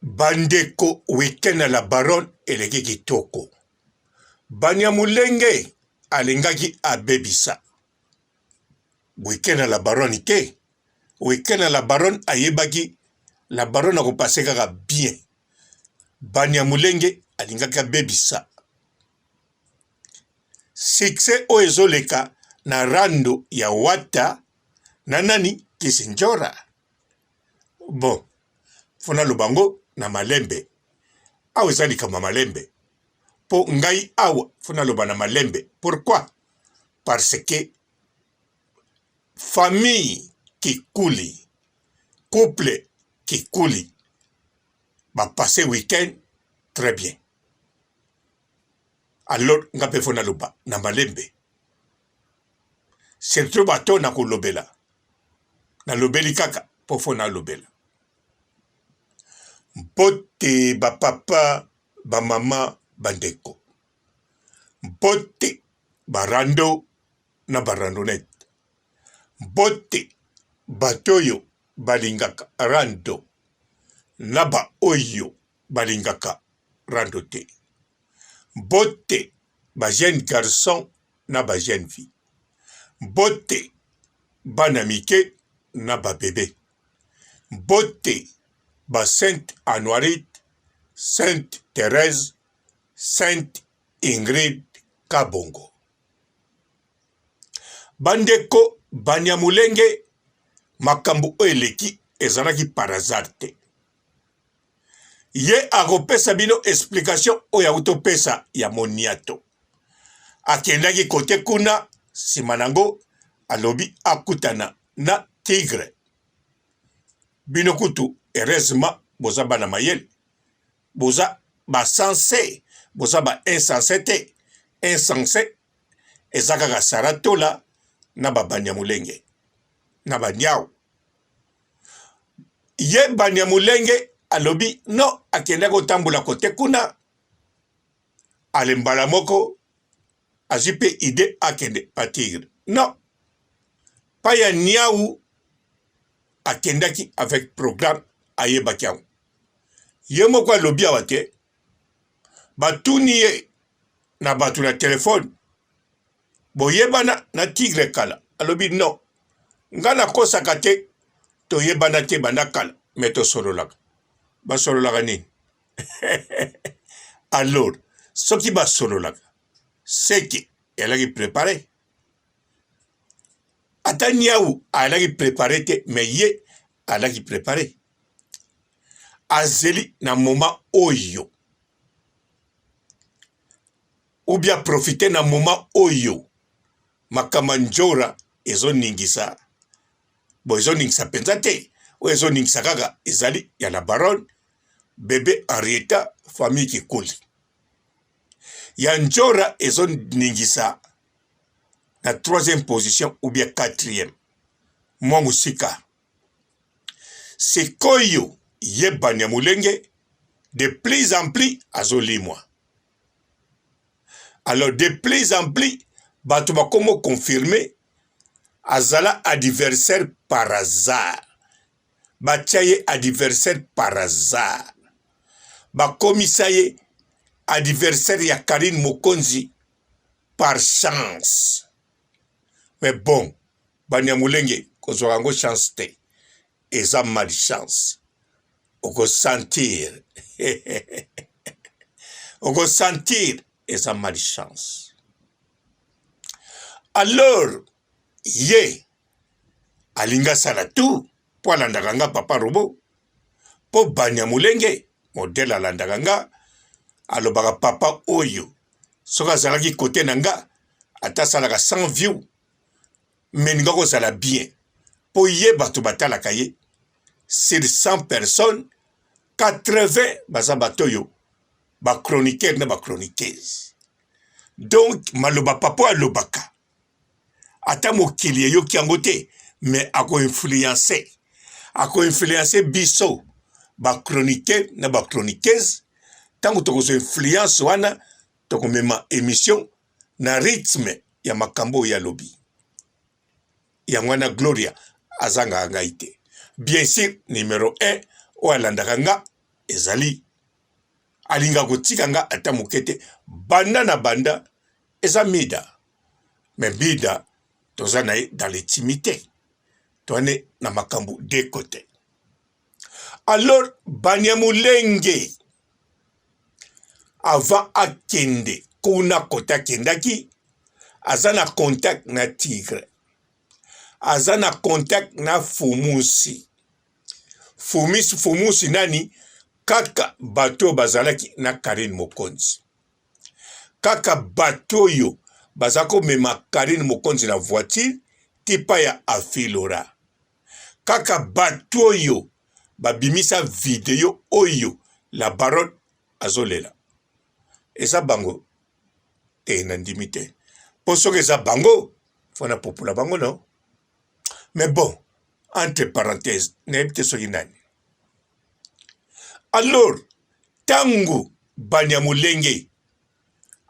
Bandeko week-end ya la baronne eleki kitoko. Banyamulenge alingaki abebisa week-end ya la baronne te. Week-end ya la baronne ayebaki la baronne akopase kaka bien. Banyamulenge alingaki abebisa succès oyo ezoleka na rando ya Wata na nani Kisindjora. Bon, fo naloba yango na malembe. Awa eza likambo ya malembe. Po ngai awa fo naloba na malembe. Pourquoi? Parce que famille Kikuli, couple Kikuli ba passer week-end très bien. Alors nga pe fo naloba na malembe. Surtout bato na kolobela. Nalobeli kaka po fo nalobela. Mbote ba papa, ba mama, ba ndeko. Mbote ba rando na ba randonnette. Mbote bato oyo balingaka rando na ba oyo balingaka rando te. Mbote ba jeunes garçons na ba jeunes filles. Mbote bana mike na ba bebe. Mbote ba Sainte Anuarite, Sainte Therèse, Sainte Ingrid Kabongo. Bandeko Banyamulenge, makambo oyo eleki ezalaki par hasard te. Ye akopesa bino explication oyo auti opesa ya moniato. Akendaki kote kuna, nsima nango alobi akutana na tigre. Bino kutu heureusement boza bana mayele, boza ba sense, boza ba insense te. Insense eza kaka Sarah Tola na ba Banyamulenge na ba niawu. Ye Banyamulenge alobi no, akendaki kotambola kote kuna, ale mbala moko azwi mpe ide akende pa tigre. No, pa ya niawu akendaki avec programme, ayebaki yango. Ye moko alobi awa te, batuni ye na bato na telefone, boyebana na tigre kala? Alobi non, nga nakosaka te, toyebana te banda kala, me tosololaka. Basololaka nini? Alors soki basololaka seke elaki prepare. Ata niau alaki prepare te, me ye alaki prepare. Azeli na moment oyo ou bien profite na moment oyo makambo ya njora ezoningisa bo ezoningisa mpenza te, oyo ezoningisa kaka ezali ya la baronne bebe Henrietta famille Kikuli. Ya njora ezoningisa na troisième position ou bien quatrième, mwa mosika. Sikoyo ye Banyamulenge de plus en plus azolimwa. Alors de plus en plus bato bakomo confirmer azala adversaire par hasard. Batia ye adversaire par hasard. Bakomisa ye adversaire ya Carine Mokonzi par chance. Mais bon, Banyamulenge kozwaka yango chance te, eza malchance. Okosentir okosentir eza malchance. Alors ye alingi asala tout mpo alandaka nga papa robo, mpo Banyamulenge modele alandaka nga, alobaka papa oyo soki azalaki kote na nga ata asalaka 100 view mais ninga kozala bien mpo ye bato batalaka ye sur 100 personnes 80 baza bato oyo ba chroniqueur na ba chroniqueuse. Donc maloba papa alobaka ata mokili eyoki yango te, mais ako influencer, ako influencer biso ba chroniqueur na ba chroniqueuse. Ntango tokozwa influence wana, tokomema emission na rythme ya makambo oyo alobi. Yango wana Gloria azangaka ngai te. Bien sûr, numero 1 oyo alandaka nga. ezali alinga kotika nga ata moke te banda na banda eza mida mais mida toza na ye dans l'intimité toane na makambo de côté. Alors Banyamulenge avant akende kuna kote akendaki aza na contact na tigre, aza na contact na fumusi. Fumisi, fumusi nani? Kaka bato oyo bazalaki na Carine Mokonzi, kaka bato oyo baza komema Carine Mokonzi na voiture tipa ya Afilora, kaka bato oyo babimisa video oyo la baronne azolela eza bango te. Nandimi te, mpo soki eza bango fo na popola bango no. Mais bon, entre parenthèse, nayebi te soki nani. Alors ntango Banyamulenge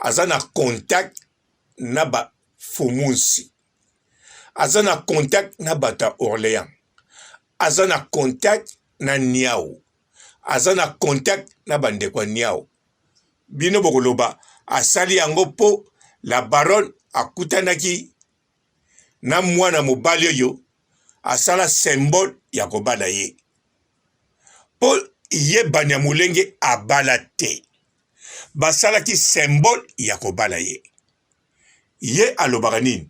aza na contact na bafumunsi, aza na contact na bato ya Orléans, aza na contact na Niau, aza na contact na bandeko ya Niau, bino bokoloba asali yango mpo la baronne akutanaki na mwana mobali oyo asala symbole ya kobala ye, mpo ye Banyamulenge abala te, basalaki symbole ya kobala ye. Ye alobaka nini?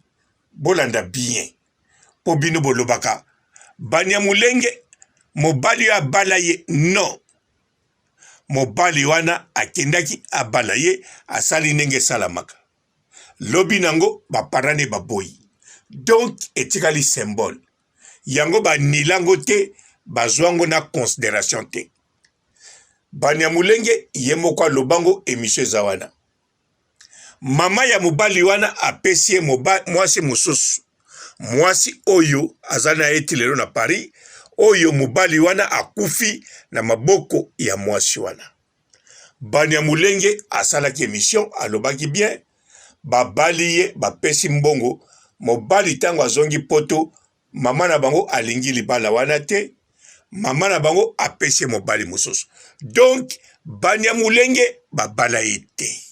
Bolanda bien, mpo bino bolobaka Banyamulenge mobali oyo abala ye. Non, mobali wana akendaki abala ye, asali ndenge esalamaka, lobi nango baparent ne baboyi, donc etikali symbole yango, banila yango te, bazwa yango na consideration te. Banyamulenge ye moko alobango, emission eza wana. Mama ya mobali wana apesi ye mwasi mosusu, mwasi oyo aza na ye ti lelo na Paris, oyo mobali wana akufi na maboko ya mwasi wana. Banyamulenge asalaki emission, alobaki bien, babali ye, bapesi mbongo mobali. Ntango azongi poto, mama na bango alingi libala wana te, mama na bango apesi ye mobali mosusu. Donc Banyamulenge babala ye te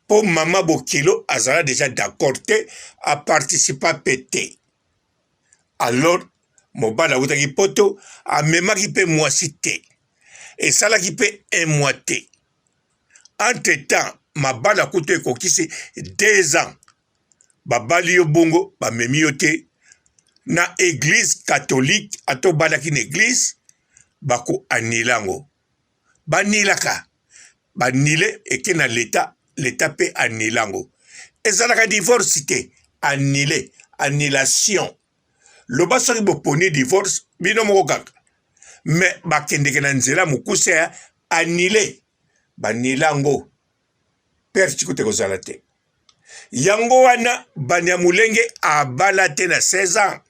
mpo mama bokilo azala deja d'accord te, aparticipa mpe te. Alors mobali awutaki poto, amemaki mpe mwasi te, esalaki mpe un mois te. Entre temps mabala kutu ekokisi 2 ans, babali yo bongo bamemi yo te na eglise catholique. Ata obalaki na eglise, bako anile yango, banilaka, banile eke na leta, leta mpe anile yango. Ezalaka divorce te, anile, annulation. Loba soki boponi divorce bino moko kaka, me bakendeke na nzela mokuse ya anile, banile yango, perte kutu ekozala te. Yango wana Banyamulenge abala te na 16 ans.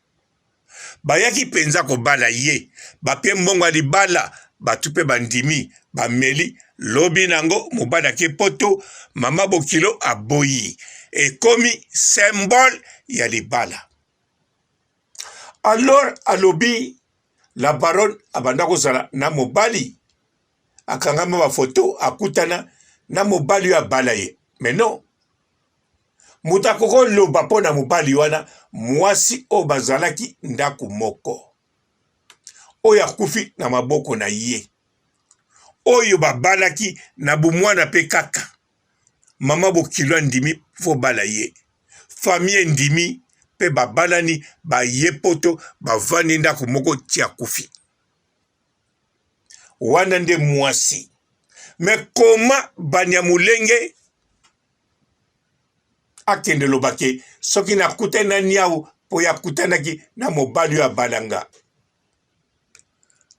Bayaki mpenza kobala ye, bapie mbongo ya libala, bato mpe bandimi, bameli. Lobi nango mobali ake poto, mama bokilo aboyi, ekomi symbole ya libala. Alors alobi la baronne abanda kozala na mobali, akangama bafoto, akutana na mobali oyo abala ye. Mais non, moto akoki koloba mpo na mobali wana, mwasi oyo bazalaki ndako moko, oyo akufi na maboko na ye, oyo babalaki na bomwana mpe kaka mama bokilo andimi fo bala ye, famille endimi mpe babalani, baye poto, bavandi ndako moko ti akufi. Wana nde mwasi. Me koma Banyamulenge akende loba ke soki nakutani na niau mpo ye akutanaki na mobali oyo abala nga.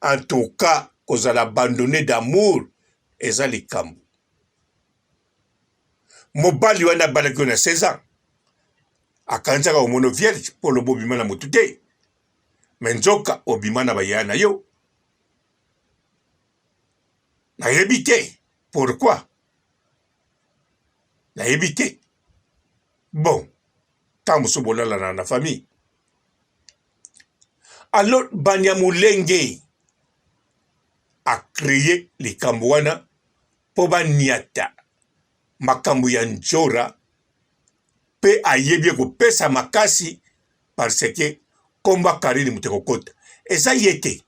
En tout cas kozala abandonne d'amour eza likambo. Mobali wana abalaki yo na 16 ans, akanisaka omono vierge mpo oloba obima na motu te, me nzoka obima na bayaya na yo. Nayebi te pourquoi, nayebi te. Bon, ntango mosusu bolalana na famille. Alors Banyamulenge a cree likambo wana mpo baniata makambo ya Ndjora mpe ayebi ekopesa makasi parce que kombo ya Carine moto ekokota eza ye te.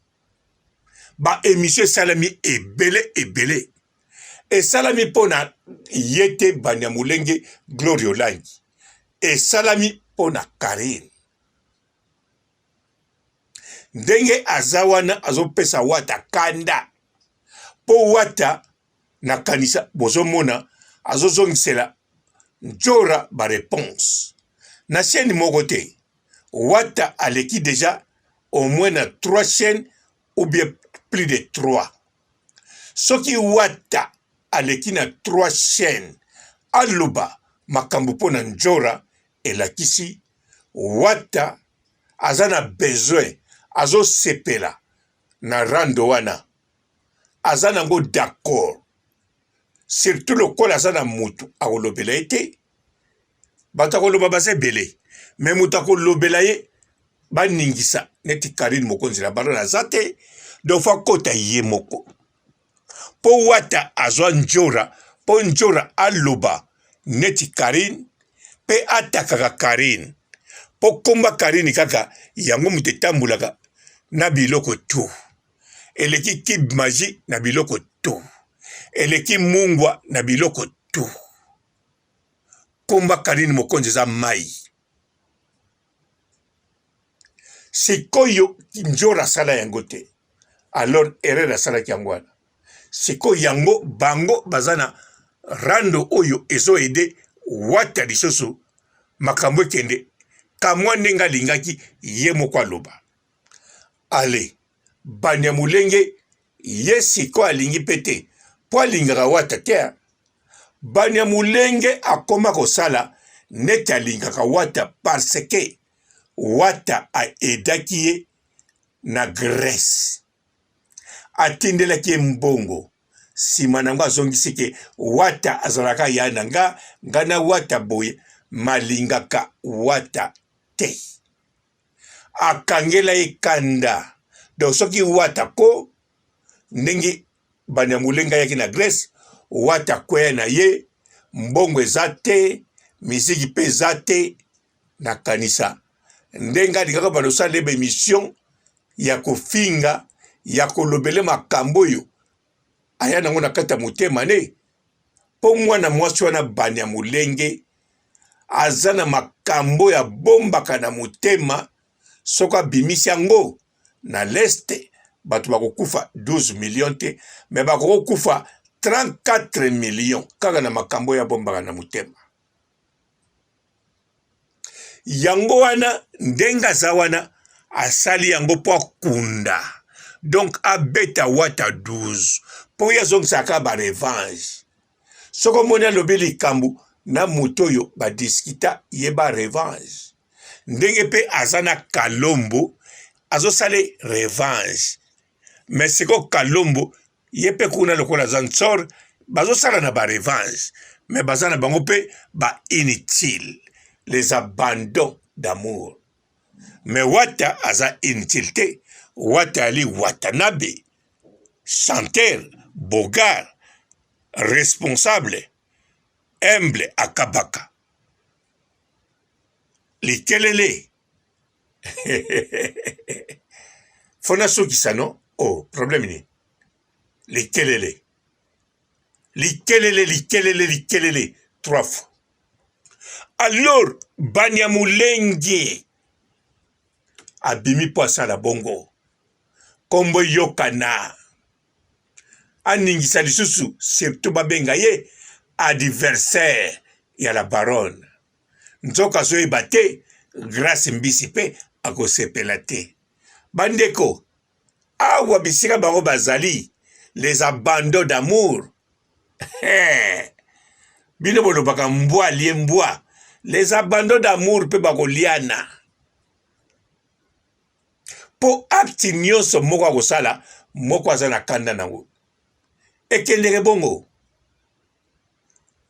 Ba emission esalami ebele ebele esalami mpo na ye te Banyamulenge Gloria Olangi esalami mpo na Carine. Ndenge aza wana azopesa Wata kanda mpo Wata nakanisa bozomona azozongisela Ndjora ba reponse na chaine moko te. Wata aleki deja au moins na 3 chaines ou bien plus de 3. Soki Wata aleki na 3 chaines aloba makambo mpo na Ndjora elakisi Wata aza na besoin azosepela na rando wana aza nango d'accord surtout lokola aza na mutu akolobela ye te bato akoloba baza ebele me moto akolobela ye baningisa neti Carine Mokonzi na Baron aza te donc fo akota ye moko mpo Wata azwa Ndjora mpo Ndjora aloba neti Carine mpe atakaka Carine mpo komba Carine kaka yango moto etambolaka na biloko tout eleki kib magie na biloko tout eleki mungwa na biloko tout komba Carine Mokonzi eza mai sikoyo Ndjora asala yango te alors erreur asalaki yango wana sikoyo yango bango baza na rando oyo ezo aide Wata lisusu makambo ekende kamwa ndenge alingaki ye moko aloba ale Banyamulenge ye sikoyo alingi pe te po alingaka Wata te. Banyamulenge akoma kosala neti alingaka Wata parce que Wata a aidaki ye na Grèce. Atindelaki ye mbongo. Sima nango azongisi ke Wata azalaka ya na nga, nga na Wata boye malingaka Wata te. Akangela ye kanda. Donc soki Wata ko ndenge Banyamulenge ayaki na Grèce, Wata akweya na ye, mbongo eza te, miziki pe eza te, nakanisa ndenge alingaka banda kosala ye ba emission ya kofinga, ya kolobele makambo oyo aya nango na kati ya motema ne, po mwana mwasi wana Banyamulenge aza na makambo oyo abombaka na motema, soki abimisi yango na l'est bato bakokufa 12 millions te mais bakokufa 34 millions kaka na makambo oyo abombaka na motema. Yango wana ndenge aza wana asali yango mpo akunda donc abeta Wata 12 mpo ye azongisaka ba revanche. Soki omoni alobi likambo na moto oyo badiskita ye ba revanche ndenge mpe aza na Kalombo azosala revanche mais sikoyo Kalombo ye mpe kuna lokola aza nsor bazosala na ba revanche mais baza na bango mpe ba inutile les abandons d'amour mais Wata aza inutile te. Wata ali Watanabe chanteur bogar responsable humble akabaka likelele fo nasukisa no oh problème nini likelele likelele likelele likelele trois fois alors Banyamulenge abimi mpo asala bongo kombo eyokana aningisa lisusu surtout babenga ye adversaire ya la baronne nzoka azoyeba te Grace Mbisi mpe akosepela te bandeko awa bisika bango bazali les abandons d'amour bino bolobaka mbwa alie mbwa les abandons d'amour mpe bakoliana mpo acte nyonso moko akosala moko aza na kanda nango ekendeke bongo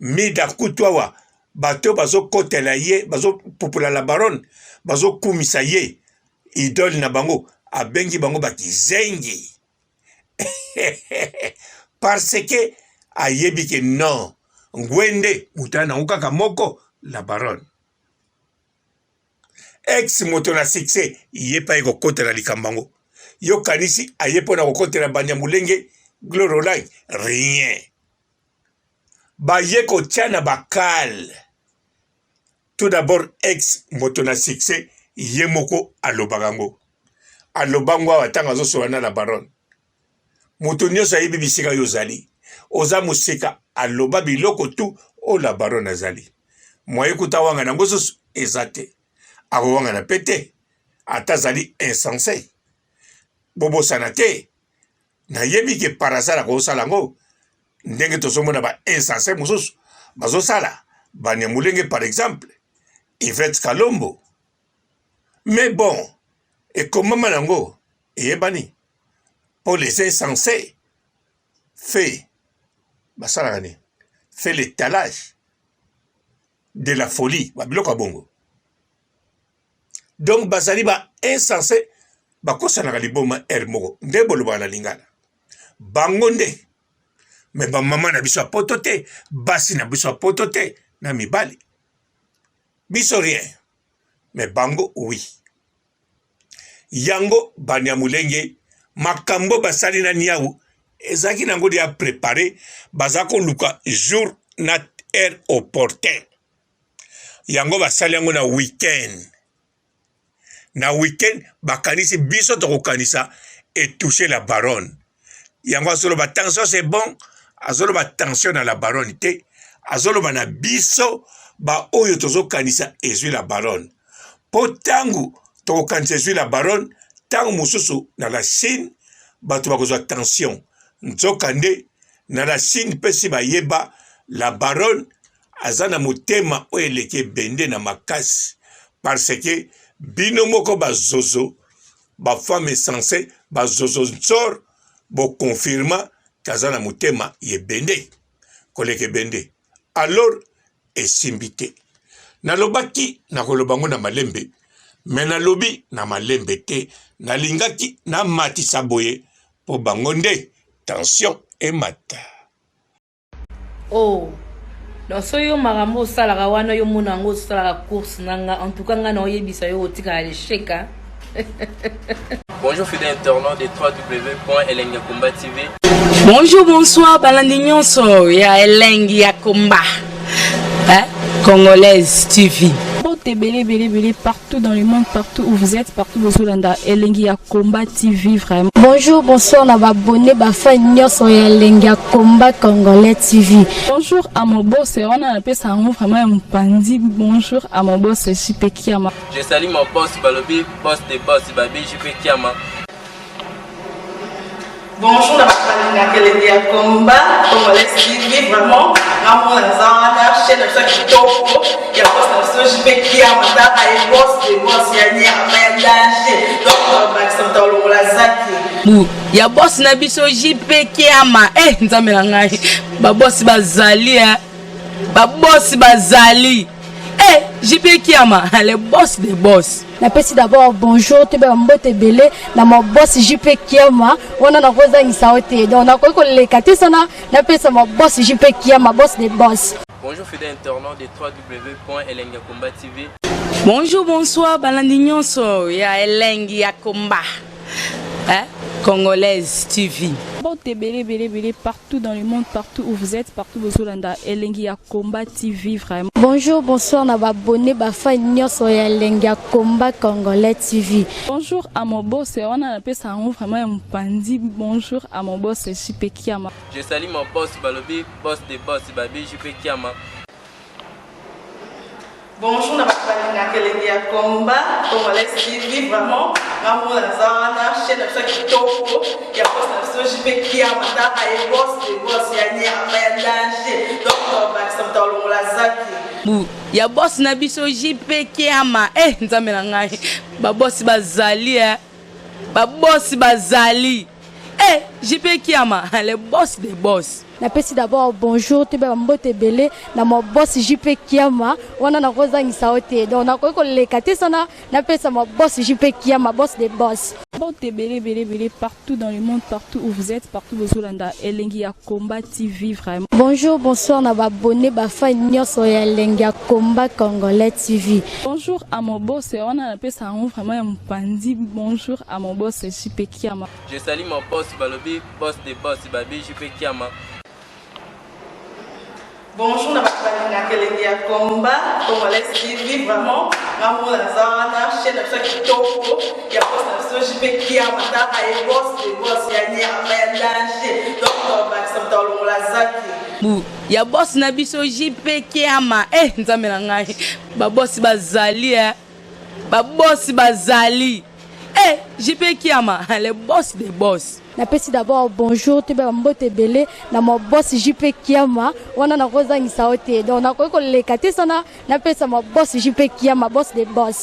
Mida kutu awa bato oyo bazokotela ye bazopupola la baronne bazokumisa ye idole na bango abengi bango bakizengi. Parce que ayebi ke non, Ngwende moto aya nango kaka moko la baronne. Ex moto na succès ye mpe aye kokotela likambo yango. Yo kanisi aye mpo na kokotela Banyamulenge Gloire Olangi? Rien. Baye kotia na bakale. Tout d'abord ex moto na succès ye moko alobaka yango. Aloba yango awa ntango azosola na la baronne. Moto nyonso ayebi bisika yo ozali. Oza mosika aloba biloko tu oyo la baronne azali. Moyen kuta awangana yango susu eza te. Akowangana pe te ata azali insense. Bobosana te nayebi ke par hasard akosala yango ndenge tozomona ba insense mosusu bazosala banyamulenge par exemple Yvette Kalombo mais bon ekomama nango eyebani mpo les insensés fait basalaka nini fait l'étalage de la folie babiloko ya bongo donc bazali ba insensé bakosanaka liboma heure moko nde bolobaka na lingala bango nde me bamama na biso ya poto te basi na biso ya poto te na mibali biso rien me bango oui yango banyamulenge makambo basali na niau ezalaki nango deja prepare baza koluka jour na heure opportun yango basali yango na weekend na weekend bakanisi biso tokokanisa etouche la baronne yango azoloba tension c'est bon azoloba tension na la baronne te azoloba na biso baoyo tozokanisa ezwi la baronne mpo ntango tokokanisa ezwi la baronne ntango mosusu na la chine bato bakozwa tension nzokande na la chine mpe si bayeba la baronne aza na motema oyo eleki ebende na makasi parce que bino moko ba zozo ba femme sense ba zozo ntsor bo confirma ke aza na motema ya ebende koleka ebende alors esimbi te nalobaki nakoloba ngo na malembe me nalobi na malembe te nalingaki namatisa boye mpo bango nde tension emata. Oh. Donc soki yo makambo osalaka wana yo mona yango osalaka course na nga en tout cas nga na oyebisa yo otikala l'échec hein. Bonjour fidèles internautes de www.elengiyakomba TV. Bonjour, bonsoir, balandi nyonso ya Elengi ya Komba. Hein? Congolaise TV. Mbote ebele ebele ebele partout dans le monde partout où vous êtes partout bozolanda elengi ya combat TV vraiment. Bonjour bonsoir na ba abonné ba fan nyonso ya elengi ya combat congolais TV. Bonjour à mon boss wana napesa yango vraiment ya mopanzi bonjour à mon boss JP Kiama. Je salue mon boss balobi boss de boss babi JP Kiama. Bonjour na bato balingaka elengi ya combat congolais TV vraiment nga moko naza wana chaîne na biso ya kitoko ya boss na biso JP Kiama tala ye boss de boss ya nyama ya danger donc tobakisa moto alongola zaki bu ya boss na biso JP Kiama eh nzambe na ngai ba boss bazali eh ba boss bazali eh JP Kiama le boss de boss Napesi d'abord bonjour toyeba ba mbote ebele na ma boss JP Kiama wana nakozangisa yo te donc nakoki koleka te sana napesa ma boss JP Kiama boss de boss. Bonjour fidèle internaute de www.elengiyakomba TV. Bonjour bonsoir balandi nyonso ya elengi ya combat hein? Congolaise TV. Mbote ebele ebele ebele partout dans le monde partout où vous êtes partout bozolanda elengi ya combat TV vraiment. Bonjour bonsoir na ba abonné ba fan nyonso ya elengi ya combat congolais TV. Bonjour à mon boss wana napesa yango vraiment ya mopanzi bonjour à mon boss JP Kiama. Je salue mon boss balobi boss de boss babi JP Kiama. Bonjour na bato balingaka elengi ya combat congolais TV vraiment nga moko naza wana chaîne na biso ya kitoko ya boss na biso JP Kiama tala ye boss de boss ya nyama ya danger donc tobakisa moto alongola zaki bu ya boss na biso JP Kiama eh nzambe na ngai ba boss bazali eh ba boss bazali eh JP Kiama le boss de boss Napesi d'abord bonjour toyeba ba mbote ebele na ma boss JP Kiama wana nakozangisa yo te donc nakoki koleka te sana napesa ma boss JP Kiama boss de boss. Bambote ebele ebele ebele partout dans le monde, partout où vous êtes, partout bozolanda Elengi ya Combat TV vraiment. Bonjour, bonsoir na ba abonné, ba fan nyonso ya Elengi ya Combat Congolais TV. Bonjour à mon boss, wana napesa yango vraiment ya mopanzi. Bonjour à mon boss JP Kiama. Je salue mon boss balobi boss de boss babi JP Kiama. Bonjour na bato balingaka elengi ya combat congolais TV, vraiment nga moko naza wana, chaîne na biso ya kitoko ya boss na biso JP Kiama. Taka ye, boss de boss ya nyama ya danger, donc tobakisa moto alongola zaki. Bu ya boss na biso JP Kiama. E Nzambe na ngai, babosi bazali e, babosi bazali e, JP Kiama, le boss de boss. Napesi d'abord bonjour, toyeba bambote ebele na ma boss JP Kiama. Wana nakozangisa yo te, donc nakoki koleka te sana napesa ma boss JP Kiama, boss de boss.